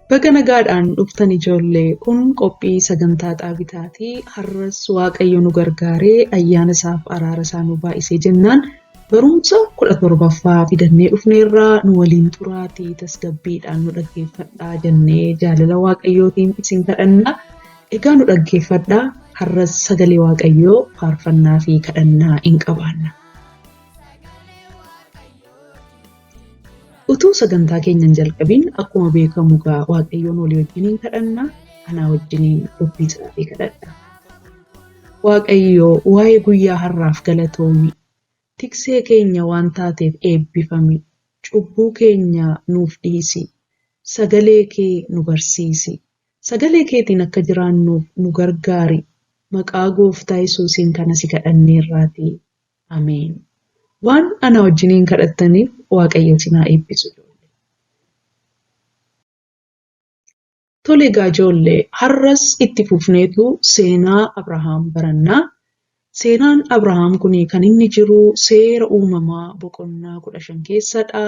Baga nagaadhaan dhuftan ijoollee kun qophii sagantaa xaabitaatii har'as Waaqayyo nu gargaaree ayyaana isaaf araara isaa nu baay'isee jennaan barumsa 17ffaa fidannee dhufneerraa nu waliin turaatii tasgabbiidhaan nu dhaggeeffadhaa jennee jaalala Waaqayyootiin isin kadhanna. Egaa nu dhaggeeffadhaa har'as sagalee Waaqayyoo faarfannaa fi kadhannaa in qabaanna. Utuu sagantaa keenya hin jalqabin akkuma beekamu gaa Waaqayyoon walii wajjiniin kadhanna, anaa wajjiniin dubbii isaatii kadhadha. Waaqayyo waa'ee guyyaa har'aaf galatoomi. Tiksee keenya waan taateef eebbifami. Cubbuu keenya nuuf dhiisi. Sagalee kee nu barsiisi. Sagalee keetiin akka jiraannuuf nu gargaari. Maqaa Gooftaa Yesuusiin kana si kadhanneerraatii. Ameen. Waan ana wajjiniin kadhattaniif Waaqayyo isin haa eebbisu ijoollee. Tole egaa ijoollee har'as itti fufneetu seenaa Abrahaam barannaa. Seenaan Abrahaam kun kan inni jiru seera uumamaa boqonnaa 15 keessadha.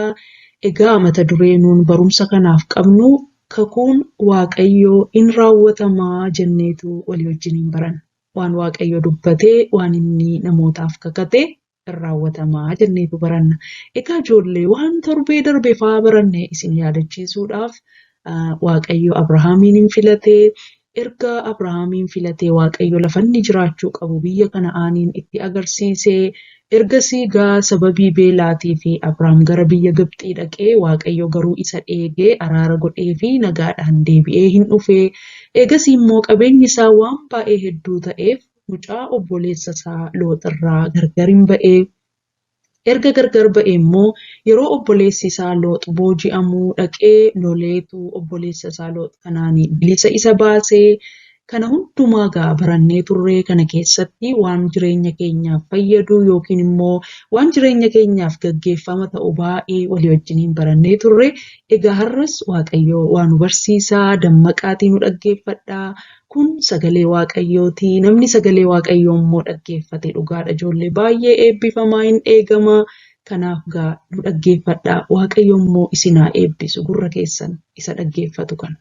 Egaa mata duree nuun barumsa kanaaf qabnu kakuun Waaqayyoo in raawwatamaa jenneetu walii wajjiniin baranna. Waan Waaqayyo dubbate, waan inni namootaaf kakate in raawwatama jenneetu baranna. Egaa ijoollee waan torbee darbe faa baranne isin yaadachiisuudhaaf Waaqayyo Abrahaamiin hin filate. Erga Abrahaamiin filatee Waaqayyo lafa inni jiraachuu qabu biyya Kana'aaniin itti agarsiise. Ergasii gaa sababii beelaatii fi Abrahaam gara biyya Gibxii dhaqee Waaqayyo garuu isa eegee araara godheefii nagaadhaan deebi'ee hin dhufe. Eegasii immoo qabeenyi isaa waan baay'ee hedduu ta'eef mucaa obboleessa isaa Loox irraa gargar in ba'e. Erga gargar ba'ee immoo yeroo obboleessi isaa Loox booji'amu dhaqee loleetu obboleessa isaa Loox kanaan bilisa isa baase. Kana hundumaa egaa barannee turre kana keessatti waan jireenya keenyaaf fayyadu yookiin immoo waan jireenya keenyaaf gaggeeffama ta'u baay'ee walii wajjiniin barannee turre. Egaa har'as Waaqayyo waa nu barsiisa dammaqaatii nu dhaggeeffadhaa. Kun sagalee Waaqayyooti. Namni sagalee Waaqayyoo immoo dhaggeeffate dhugaadha ijoollee baay'ee eebbifamaa hin eegama. Kanaaf gaa nu dhaggeeffadhaa. Waaqayyo immoo isin haa eebbisu gurra keessan isa dhaggeeffatu kana.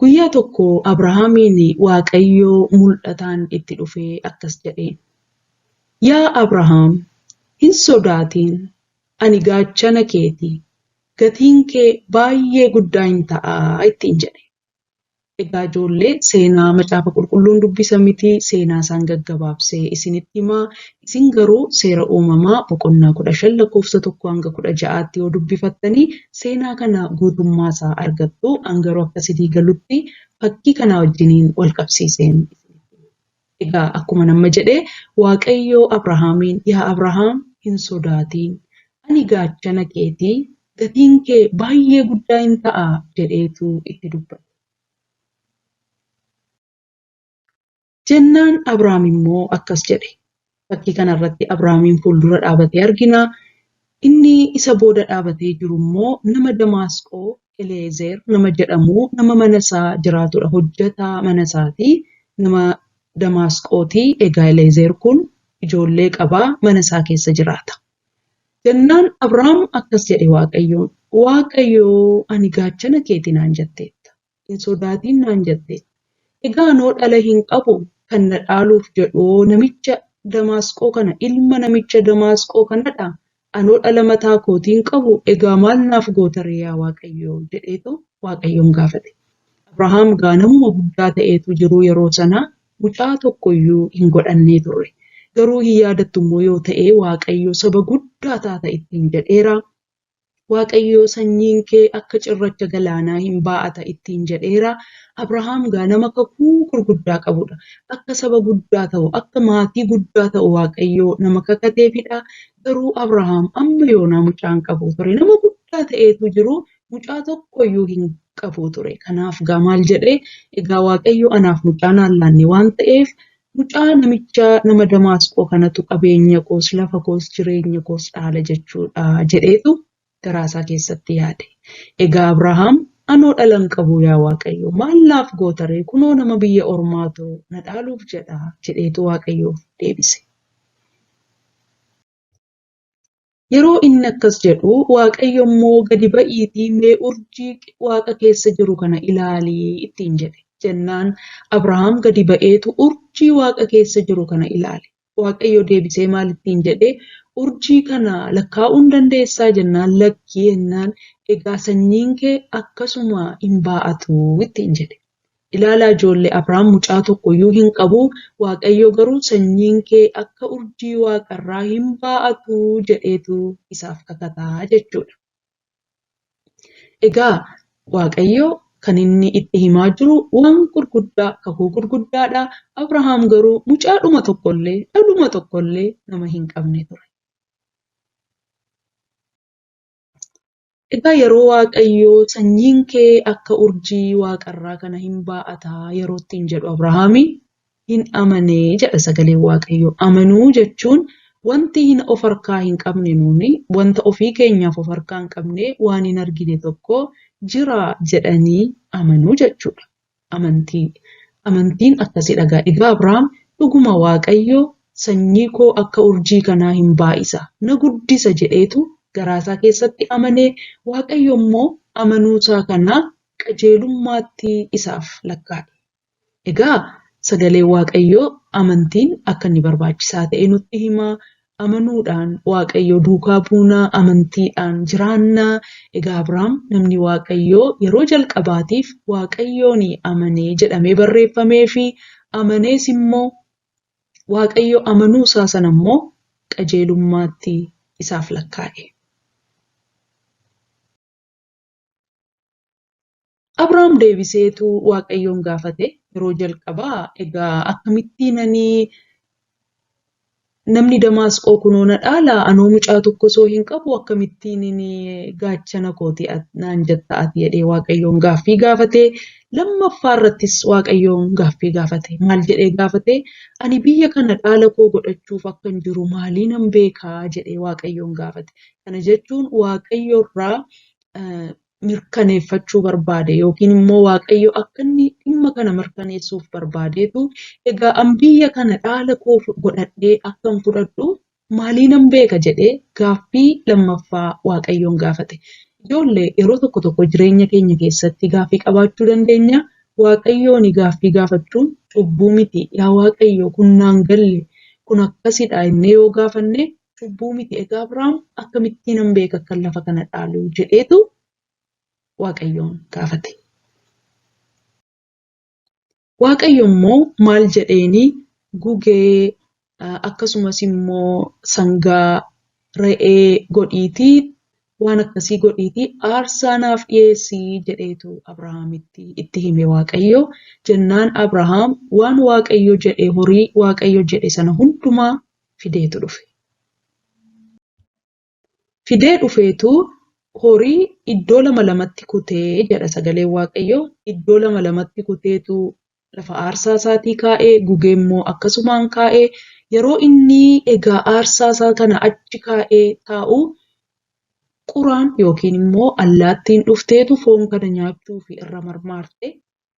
Guyyaa tokko Abrahaamiin Waaqayyo mul'ataan itti dhufee akkas jedheen, Yaa Abrahaam, hin sodaatin, ani gaachana keeti, gatiin kee baay'ee guddaa in ta'a ittiin jedhe. Egaa ijoollee seenaa macaafa qulqulluun dubbisa miti seenaa isaan gaggabaabsee isinitti hima. Isin garuu seera uumamaa boqonnaa 15 lakkoofsa 1 hanga 16tti yoo dubbifattanii seenaa kana guutummaa isaa argattu. An garuu akka isinii galutti fakkii kanaa wajjiniin wal qabsiiseen isinitti hima. Egaa akkuman amma jedhe Waaqayyo Abrahaamiin yaa Abrahaam hin sodaatiin ani gaachana keeti gatiin kee baay'ee guddaa in ta'a jedheetu itti dubbate. Jennaan Abrahaam immoo akkas jedhe. Fakkii kana irratti Abrahaamiin fuuldura dhaabatee argina. Inni isa booda dhaabatee jiru immoo nama Damaasqoo Eleezer nama jedhamu nama mana isaa jiraatudha. Hojjetaa mana isaati. Nama Damaasqooti. Egaa Eleezer kun ijoollee qaba. Mana isaa keessa jiraata. Jennaan Abrahaam akkas jedhe Waaqayyoon, Waaqayyo ani gaachana keeti naan jetteetta. Hin sodaatiin naan jetteetta. Egaa anoo dhala hin qabu, kan na dhaaluuf jedhuwoo namicha Damaasqoo kana, ilma namicha Damaasqoo kanadha. Anoo dhala mataa kootii hin qabu, egaa maal naaf goota ree yaa Waaqayyo? jedheetu Waaqayyoon gaafate. Abrahaam gaa namuma guddaa ta'eetu jiruu yeroo sana mucaa tokko iyyuu hin godhannee turre. Garuu hin yaadattu immoo yoo ta'e Waaqayyo saba guddaa taata ittiin jedheera. Waaqayyo sanyiin kee akka cirracha galaanaa hin baa'ata ittiin jedheera. Abrahaam gaa nama kakuu gurguddaa qabudha. Akka saba guddaa ta'u, akka maatii guddaa ta'u Waaqayyo nama kakateefidha. Garuu Abrahaam amma yoonaa mucaa hin qabu ture. Nama guddaa ta'eetu jiru mucaa tokkoyyuu hin qabu ture. Kanaaf gaa maal jedhe? Egaa Waaqayyo anaaf mucaa naan laanne waan ta'eef Mucaa namicha nama Damaasqoo kanatu qabeenya koos, lafa koos, jireenya koos dhaala jechuudha jedheetu garaa isaa keessatti yaade. Egaa Abrahaam, Anoo dhala hin qabu yaa Waaqayyo, maal naaf goota ree? Kunoo nama biyya ormaatu na dhaaluuf jedha jedheetu Waaqayyoof deebise. Yeroo inni akkas jedhu Waaqayyo immoo gadi ba'iitii mee urjii waaqa keessa jiru kana ilaali ittiin jedhe. Jennaan Abrahaam gadi ba'eetu urjii waaqa keessa jiru kana ilaale. Waaqayyo deebisee maal ittiin jedhe? Urjii kana lakkaa'uu hin dandeessaa jennaan lakkii jennaan egaa sanyiin kee akkasuma hin baa'atu ittiin jedhe. Ilaalaa ijoollee Abrahaam mucaa tokko iyyuu hin qabu, Waaqayyo garuu sanyiin kee akka urjii waaqarraa hin baa'atu jedheetu isaaf kakataa jechuudha. Egaa Waaqayyo kan inni itti himaa jiru waan gurguddaa, kakuu gurguddaadha. Abrahaam garuu mucaadhuma tokkollee, dhaluma tokkollee nama hin qabne ture. Egaa yeroo Waaqayyo sanyiin kee akka urjii waaqarraa kana hin baa'ata yeroo ittiin jedhu Abrahaami hin amanee jedha sagaleen Waaqayyoo. Amanuu jechuun wanti hin of harkaa hin qabne nuuni wanta ofii keenyaaf of harkaa hin qabne waan hin argine tokko jira jedhanii amanuu jechuudha. Amantii. Amantiin akkasidha egaa. Egaa Abrahaam dhuguma Waaqayyo sanyii koo akka urjii kanaa hin baay'isa, na guddisa jedheetu garaasaa keessatti amane. Waaqayyo immoo amanuusaa kana qajeelummaatti isaaf lakkaa'e. Egaa sagaleen Waaqayyoo amantiin akka inni barbaachisaa ta'e nutti hima. Amanuudhaan Waaqayyo duukaa buuna, amantiidhaan jiraanna. Egaa Abrahaam namni Waaqayyoo yeroo jalqabaatiif Waaqayyoon amanee jedhamee barreeffamee fi amanees immoo Waaqayyo amanuu isaa sana immoo qajeelummaatti isaaf lakkaa'e. Abrahaam deebiseetu Waaqayyoon gaafate yeroo jalqabaa egaa akkamittiin ani namni Damaasqoo kunoo na dhaala anoo mucaa tokko osoo hin qabu akkamittiin inni gaachana kooti naan jetta ati jedhee Waaqayyoon gaaffii gaafate. Lammaffaa irrattis Waaqayyoon gaaffii gaafate. Maal jedhee gaafate? Ani biyya kana dhaala koo godhachuuf akkan jiru maaliinan beekaa jedhee Waaqayyoon gaafate. Kana jechuun Waaqayyo irraa mirkaneeffachuu barbaade yookiin immoo Waaqayyo akka inni dhimma kana mirkaneessuuf barbaadeetu egaa an biyya kana dhaala koo godhadhee akkan fudhadhu maaliinan beeka jedhee gaaffii lammaffaa Waaqayyoon gaafate. Ijoollee yeroo tokko tokko jireenya keenya keessatti gaaffii qabaachuu dandeenya. Waaqayyoon gaaffii gaafachuun cubbuu miti. Yaa Waaqayyo kun naan galle kun akkasidha jennee yoo gaafanne cubbuu miti. Egaa Abiraam akkamittiinan beeka akkan lafa kana dhaalu jedheetu Waaqayyoon gaafate. Waaqayyo immoo maal jedheeni gugee akkasumas immoo sangaa, re'ee godhiitii waan akkasii godhiitii aarsaa naaf dhiyeessi jedheetu Abrahaamitti itti hime Waaqayyo. Jennaan Abrahaam waan Waaqayyo jedhe horii Waaqayyo jedhe sana hundumaa fideetu dhufe. Fidee dhufeetu horii iddoo lama lamatti kutee jedha sagaleen Waaqayyoo. Iddoo lama lamatti kuteetu lafa aarsaa isaatii kaa'ee gugee immoo akkasumaan kaa'ee yeroo inni egaa aarsaa isaa kana achi kaa'ee taa'u quraan yookiin immoo allaattiin dhufteetu foon kana nyaachuuf irra marmaarte.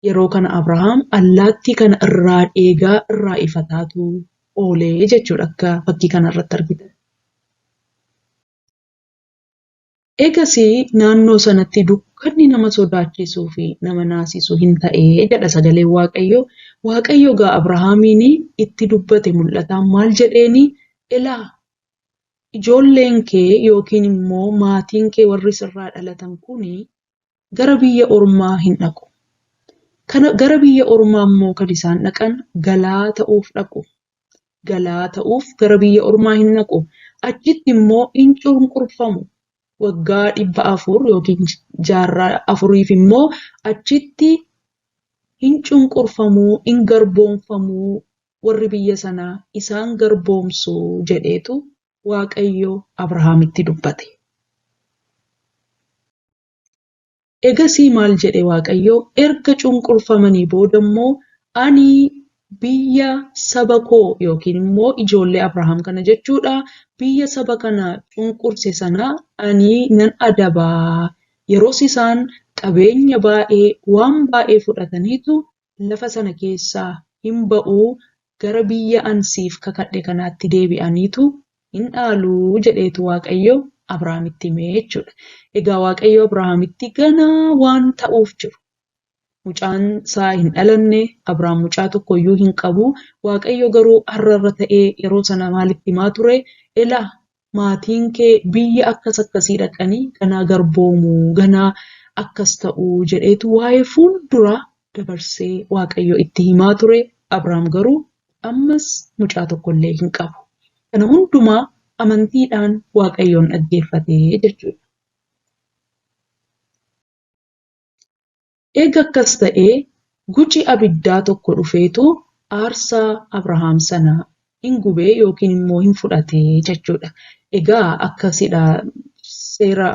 Yeroo kana Abrahaam allaattii kana irraa dheegaa irraa ifataatu oolee jechuudha akka fakkii kana irratti argitan. Egasii naannoo sanatti dukkanni nama sodaachisuu fi nama naasisu hin ta'e jedha sagaleen Waaqayyoo. Waaqayyo egaa Abrahaamiin itti dubbate mul'ataan maal jedheeni? Elaa ijoolleen kee yookiin immoo maatiin kee warri sirraa dhalatan kuni gara biyya ormaa hin dhaqu. Kana gara biyya ormaa immoo kan isaan dhaqan galaa ta'uuf dhaqu. Galaa ta'uuf gara biyya ormaa hin dhaqu. Achitti immoo hin cunqurfamu. Waggaa 400 yookiin jaarraa afuriif immoo achitti hin cunqurfamu, hin garboomfamu, warri biyya sanaa isaan garboomsu jedheetu Waaqayyo Abrahaamitti dubbate. Egasii maal jedhe Waaqayyo? Erga cunqurfamanii booda immoo ani biyya saba koo yookiin immoo ijoollee Abrahaam kana jechuudha biyya saba kana cunqurse sana ani nan adaba. Yeroos isaan qabeenya baay'ee waan baay'ee fudhataniitu lafa sana keessaa hin ba'u gara biyya an siif kakadhe kanaatti deebi'aniitu Hin dhaaluu jedheetu Waaqayyo Abrahaamitti himee jechuudha. Egaa Waaqayyo Abrahaamitti ganaa waan ta'uuf jiru. Mucaan isaa hin dhalanne, Abrahaam mucaa tokkoyyuu hin qabu. Waaqayyo garuu har'arra ta'ee yeroo sana maalitti himaa ture? Elaa maatiin kee biyya akkas akkasii dhaqanii ganaa garboomuu, ganaa akkas ta'uu jedheetu waa'ee fuulduraa dabarsee Waaqayyo itti himaa ture. Abrahaam garuu ammas mucaa tokkollee hin qabu. Kana hundumaa amantiidhaan Waaqayyoon dhaggeeffate jechuudha. Eega akkas ta'ee guci abiddaa tokko dhufeetu aarsaa Abrahaam sana hin gubee yookiin immoo hin fudhate jechuudha. Egaa akkasidha seera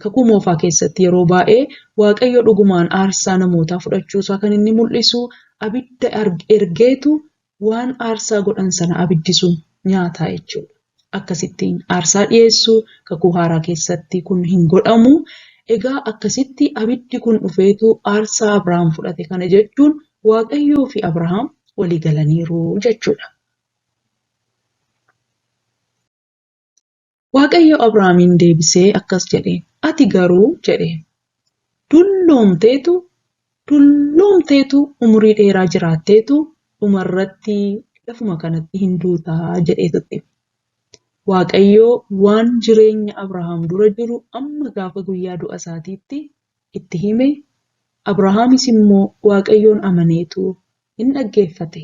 kakuu moofaa keessatti yeroo baay'ee Waaqayyo dhugumaan aarsaa namootaa fudhachuusaa kan inni mul'isu abidda ergeetu waan aarsaa godhan sana abiddi sun nyaata jechuudha. Akkasittiin aarsaa dhiyeessu kakuu haaraa keessatti kun hin godhamu. Egaa akkasitti abiddi kun dhufeetu aarsaa Abrahaam fudhate. Kana jechuun Waaqayyoo fi Abrahaam walii galaniiru jechuudha. Waaqayyo Abrahaamiin deebisee akkas jedheen, Ati garuu jedheen, dulloomteetu dulloomteetu umurii dheeraa jiraatteetu dhumarratti lafuma kanatti hin duutaa jedheetu itti hime. Waaqayyo waan jireenya Abrahaam dura jiru amma gaafa guyyaa du'a isaatiitti itti hime. Abrahaamis immoo Waaqayyoon amaneetu hin dhaggeeffate.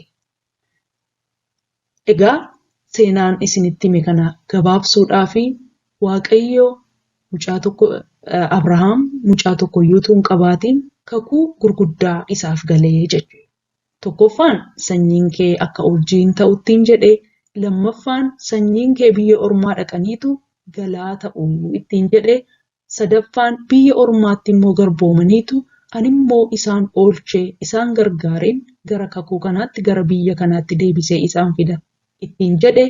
Egaa seenaan isinitti hime kana gabaabsuudhaaf Waaqayyo mucaa tokko Abrahaam mucaa tokko iyyuu utuu hin qabaatiin kakuu gurguddaa isaaf galee jechuudha. Tokkoffaan sanyiin kee akka urjii hin ta'u ittiin jedhe, lammaffaan sanyiin kee biyya ormaa dhaqaniitu galaa ta'u ittiin jedhe, sadaffaan biyya ormaatti immoo garboomaniitu animmoo isaan oolchee isaan gargaareen gara kakuu kanaatti gara biyya kanaatti deebisee isaan fida ittiin jedhe,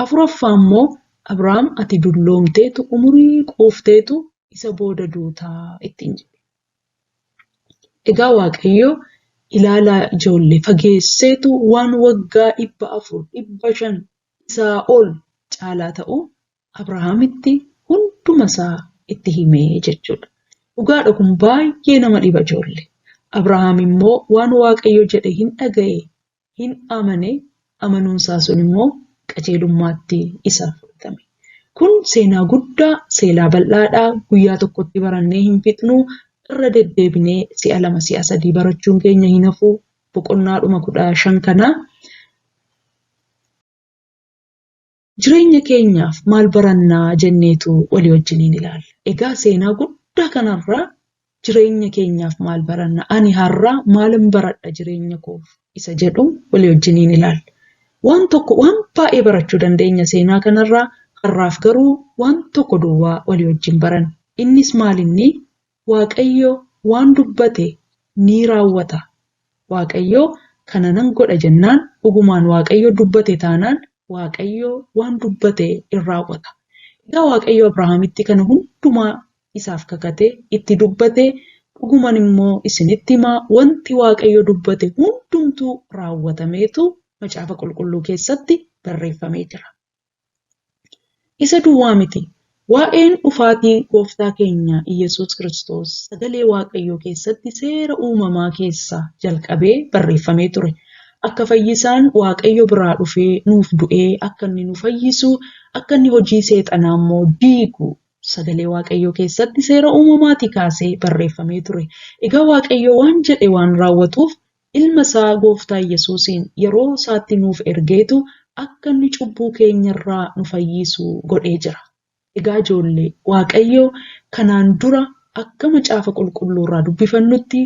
afuraffaa immoo Abrahaam ati dulloomteetu umurii quufteetu isa booda duutaa ittiin jedhe. Egaa Waaqayyo ilaalaa ijoollee fageesseetu waan waggaa 400, 500 isaa ol caalaa ta'u Abrahaamitti hunduma isaa itti himee jechuudha. Dhugaadha kun baay'ee nama dhiba ijoollee. Abrahaam immoo waan Waaqayyo jedhe hin dhaga'e, hin amane, amanuun isaa sun immoo qajeelummaatti isaaf fudhatame. Kun seenaa guddaa, seenaa bal'aadha. Guyyaa tokkotti barannee hin fixnu. Irra deddeebinee si'a lama si'a sadii barachuun keenya hin hafu. Boqonnaadhuma 15 kana. Jireenya keenyaaf maal barannaa jenneetu walii wajjiniin ilaalla. Egaa seenaa guddaa kanarraa jireenya keenyaaf maal baranna? Ani har'a maalin baradha jireenya koof isa jedhu walii wajjiniin ilaalla. Waan tokko waan baay'ee barachuu dandeenya seenaa kanarraa. Har'aaf garuu waan tokko duwwaa walii wajjin baranna. Innis maalinni? Waaqayyo waan dubbate ni raawwata. Waaqayyo kana nan godha jennaan dhugumaan Waaqayyo dubbate taanaan Waaqayyo waan dubbate in raawwata. Egaa Waaqayyo Abrahaamitti kana hundumaa isaaf kakate itti dubbate dhuguman immoo isinitti himaa wanti Waaqayyo dubbate hundumtuu raawwatameetu macaafa qulqulluu keessatti barreeffamee jira. Isa duwwaa miti. Waa'een dhufaatii Gooftaa keenya Iyyasuus Kiristoos sagalee Waaqayyoo keessatti seera uumamaa keessaa jalqabee barreeffamee ture. Akka fayyisaan Waaqayyo biraa dhufee nuuf du'ee akka inni nu fayyisu, akka inni hojii seexanaa immoo diigu sagalee Waaqayyoo keessatti seera uumamaatii kaasee barreeffamee ture. Egaa Waaqayyo waan jedhe waan raawwatuuf Ilma isaa Gooftaa Iyyasuusiin yeroo isaatti nuuf ergeetu akka inni cubbuu keenyarraa nu fayyisu godhee jira. Egaa ijoollee, Waaqayyo kanaan dura akka Macaafa Qulqulluurraa dubbifannutti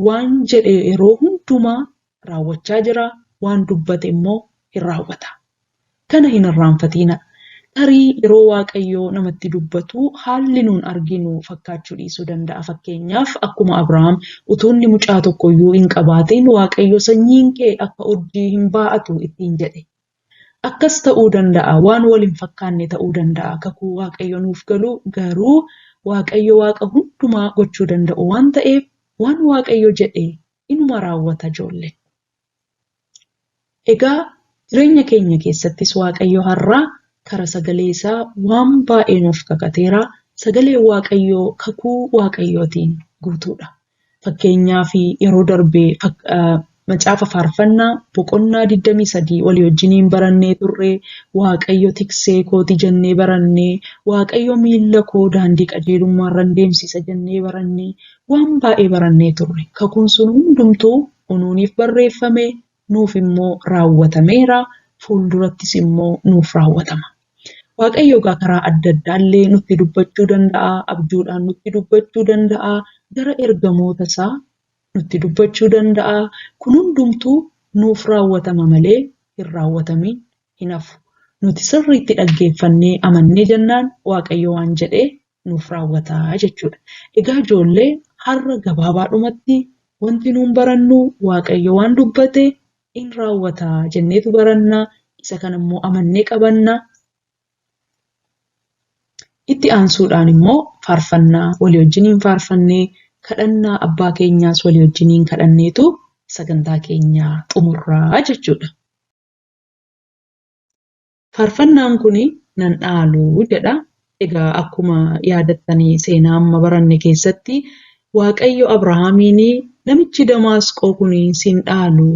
waan jedhe yeroo hundumaa raawwachaa jira, waan dubbate immoo hin raawwata. Kana hin irraanfatiina. Tarii yeroo Waaqayyo namatti dubbatu haalli nuun arginu fakkaachuu dhiisuu danda'a. Fakkeenyaaf akkuma Abrahaam utuu inni mucaa tokko iyyuu hin qabaatiin Waaqayyo sanyiin kee akka urjii hin baa'atu ittiin jedhe. Akkas ta'uu danda'a. Waan wal hin fakkaanne ta'uu danda'a. Kakuu Waaqayyo nuuf galu garuu Waaqayyo Waaqa hundumaa gochuu danda'u waan ta'eef waan Waaqayyo jedhe inuma raawwata ijoollee. Egaa Jireenya keenya keessattis Waaqayyo har'aa karaa sagalee isaa waan baay'ee nuuf kakateera. Sagaleen Waaqayyoo kakuu Waaqayyootiin guutuudha. Fakkeenyaaf yeroo darbee macaafa faarfannaa boqonnaa 23 walii wajjiniin barannee turre, Waaqayyo tiksee kooti jennee barannee, Waaqayyo miilla koo daandii qajeelummaarra deemsisa jennee barannee, waan baay'ee barannee turre. Kakuun sun hundumtuu unuuniif barreeffame, nuuf immoo raawwatameera, fuuldurattis immoo nuuf raawwatama. Waaqayyo egaa karaa adda addaallee nutti dubbachuu danda'a, abjuudhaan nutti dubbachuu danda'a, gara ergamoota isaa nutti dubbachuu danda'a. Kun hundumtuu nuuf raawwatama malee hin raawwatamiin hin hafu. Nuti sirriitti dhaggeeffannee amannee jennaan Waaqayyo waan jedhee nuuf raawwata jechuudha. Egaa ijoollee har'a gabaabaadhumatti wanti nuun barannu Waaqayyo waan dubbate in raawwata jenneetu baranna. Isa kana immoo amannee qabanna. Itti aansuudhaan immoo faarfannaa walii wajjiniin faarfannee kadhannaa abbaa keenyaas walii wajjiniin kadhanneetu sagantaa keenya xumurraa jechuudha. Faarfannaan kun nan dhaalu jedha. Egaa akkuma yaadattanii seenaa amma baranne keessatti Waaqayyo Abrahaamiin namichi Damaasqoo kun sin dhaalu,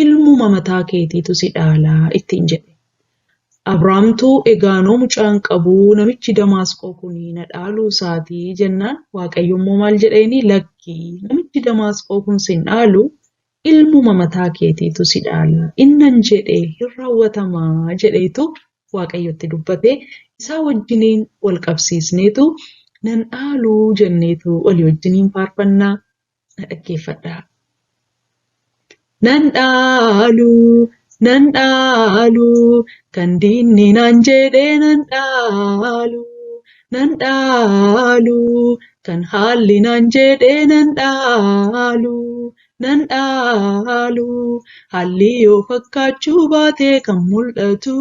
ilmuma mataa keetiitu si dhaalaa ittiin jedhe. Abrahaamtu egaanoo mucaan qabu namichi Damaasqoo kun na dhaaluu isaatii jennaan Waaqayyo immoo maal jedheeni lakkii namichi Damaasqoo kun sin dhaalu ilmuma mataa keetiitu si dhaala innan jedhe hin raawwatamaa jedheetu Waaqayyotti dubbate. Isaa wajjiniin wal qabsiisneetu nan dhaaluu jenneetu walii wajjiniin faarfannaa na dhaggeeffadhaa. Nan dhaalu, nan dhaalu, kan diinni naan jedhe nan dhaalu, nan dhaalu, kan haalli naan jedhe nan dhaalu, nan dhaalu. Haalli yoo fakkaachuu baate kan mul'atu,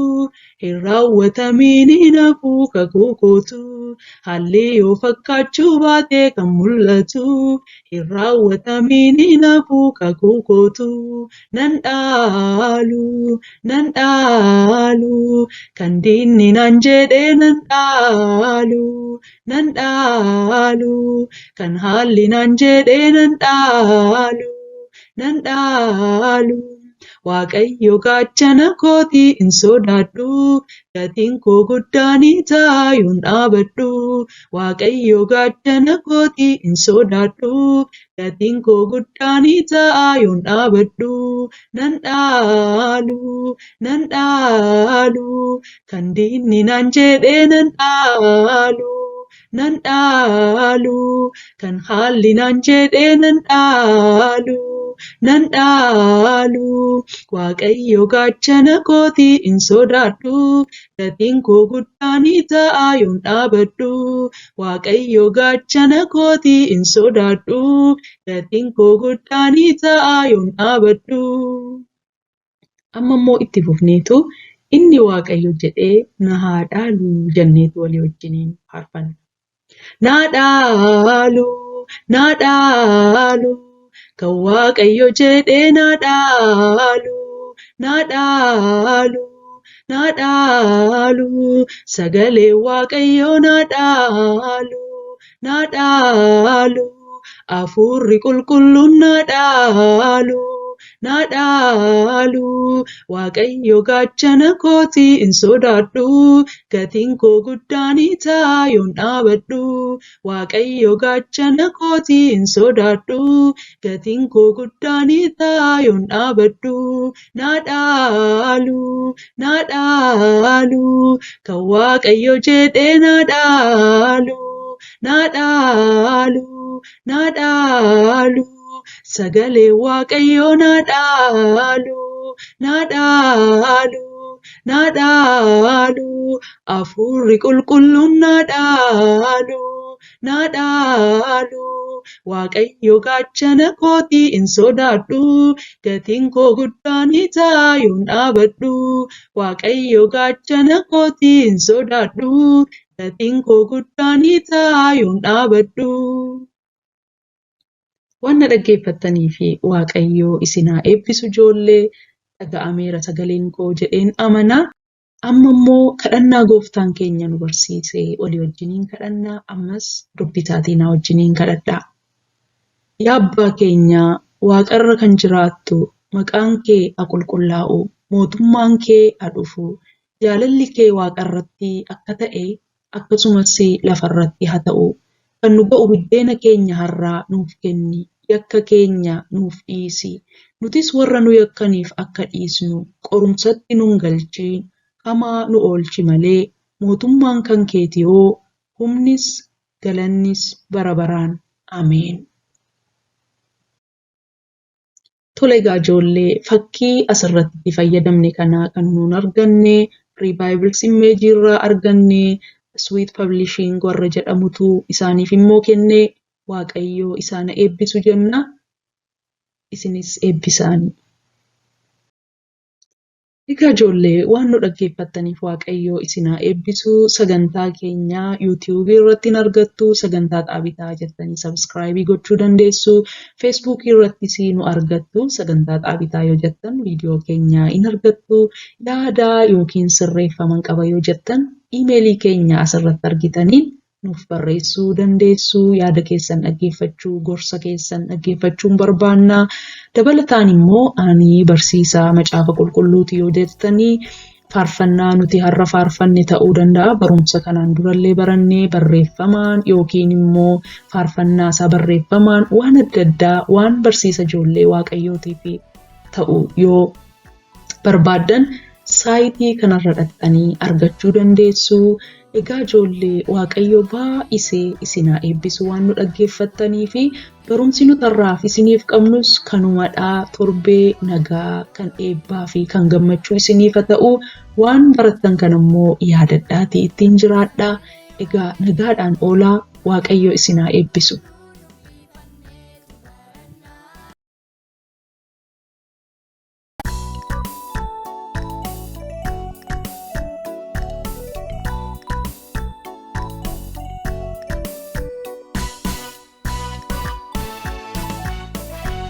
hin raawwatamiin hin hafu kakuu kootu. Haalli yoo fakkaachuu baate kan mul'atu, hin raawwatamiin hin hafu kakuu kootu. Nan dhaalu, nan dhaalu, kan diinni naan jedhe nan dhaalu, nan dhaalu, kan haalli naan jedhe nan dhaalu, nan dhaalu. Waaqayyo gaachana kooti hin sodaadhu, gatiin koo guddaa ni ta'a yoon dhaabadhu. Waaqayyo gaachana kooti hin sodaadhu, gatiin koo guddaa ni ta'a yoon dhaabadhu. Nan dhaalu, nan dhaalu, kan diinni naan jedhe nan dhaalu, nan dhaalu, kan haalli naan jedhe nan dhaalu, nan dhaalu. Waaqayyo gaachana kooti hin sodaadhu, gatiin koo guddaa ni ta'a yoon dhaabadhu. Waaqayyo gaachana kooti hin sodaadhu, gatiin koo guddaa ni ta'a yoon dhaabadhu. Amma immoo itti fufneetu inni Waaqayyo jedhee na haa dhaalu jenneetu walii wajjiniin faarfanna. Na dhaalu, na dhaalu, kan Waaqayyo jedhee na dhaalu, na dhaalu, na dhaalu, sagalee Waaqayyoo na dhaalu, na dhaalu, hafuurri qulqulluun na dhaalu, na dhaalu. Waaqayyo gaachana kooti hin sodaadhu, gatiin koo guddaa ni ta'a yoon dhaabadhu. Waaqayyo gaachana kooti hin sodaadhu, gatiin koo guddaa ni ta'a yoon dhaabadhu. Na dhaalu, na dhaalu, kan Waaqayyo jedhe na dhaalu, na dhaalu, na dhaalu, sagalee Waaqayyoo na dhaalu, na dhaalu, na dhaalu, hafuurri qulqulluun na dhaalu, na dhaalu. Waaqayyo gaachana kooti hin sodaadhu, gatiin koo guddaa ni ta'a yoon dhaabadhu. Waaqayyo gaachana kooti hin sodaadhu, gatiin koo guddaa ni ta'a yoon dhaabadhu. Waan na dhaggeeffattanii fi Waaqayyo isin haa eebbisu ijoollee. Dhaga'ameera sagaleen koo jedheen amana. Amma immoo kadhannaa gooftaan keenya nu barsiise walii wajjiniin kadhannaa ammas dubbisaatii na wajjiniin kadhadhaa. Yaa Abbaa keenya waaqarra kan jiraattu maqaan kee haa qulqullaa'u, mootummaan kee haa dhufu, jaalalli kee waaqarratti akka ta'e akkasumas lafarratti haa ta'u. Kan nu ga'u biddeena keenya har'aa nuuf kenni, yakka keenya nuuf dhiisi. Nutis warra nu yakkaniif akka dhiisnu qorumsatti nun galchiin, hamaa nu oolchi malee mootummaan kan keetiyoo, humnis galannis bara baraan. Ameen. Tole egaa ijoollee fakkii asirratti itti fayyadamne kana kan nuun arganne Free Bibles Image irraa arganne Sweet Publishing warra jedhamutu isaaniif immoo kenne Waaqayyo isaan eebbisu jenna. Isinis eebbisaanii. Egaa ijoollee waan nu dhaggeeffattaniif Waaqayyo isin haa eebbisu. Sagantaa keenya yuutiyuubii irratti hin argattu. Sagantaa Xaabitaa jettanii sabskraayibii gochuu dandeessu. Feesbuukii irrattis nu argattu. Sagantaa Xaabitaa yoo jettan viidiyoo keenya hin argattu. Yaada yookiin sirreeffaman qaba yoo jettan iimeelii keenya asirratti argitaniin nuuf barreessuu dandeessu. Yaada keessan dhaggeeffachuu, gorsa keessan dhaggeeffachuun barbaanna. Dabalataan immoo ani barsiisaa macaafa qulqulluuti yoo jettanii faarfannaa nuti har'a faarfanne ta'uu danda'a. Barumsa kanaan durallee barannee barreeffamaan yookiin immoo faarfannaa isaa barreeffamaan waan adda addaa waan barsiisa ijoollee waaqayyootiif ta'u yoo barbaaddan saayitii kanarra dhaqxanii argachuu dandeessu. Egaa ijoollee Waaqayyo baay'isee isin haa eebbisu waan nu dhaggeeffattanii fi barumsi nuti har'aaf isiniif qabnus kanumadha. Torbee nagaa kan eebbaa fi kan gammachuu isiniif haa ta'u. Waan barattan kana immoo yaadadhaatii ittiin jiraadhaa. Egaa nagaadhaan oolaa Waaqayyo isin haa eebbisu.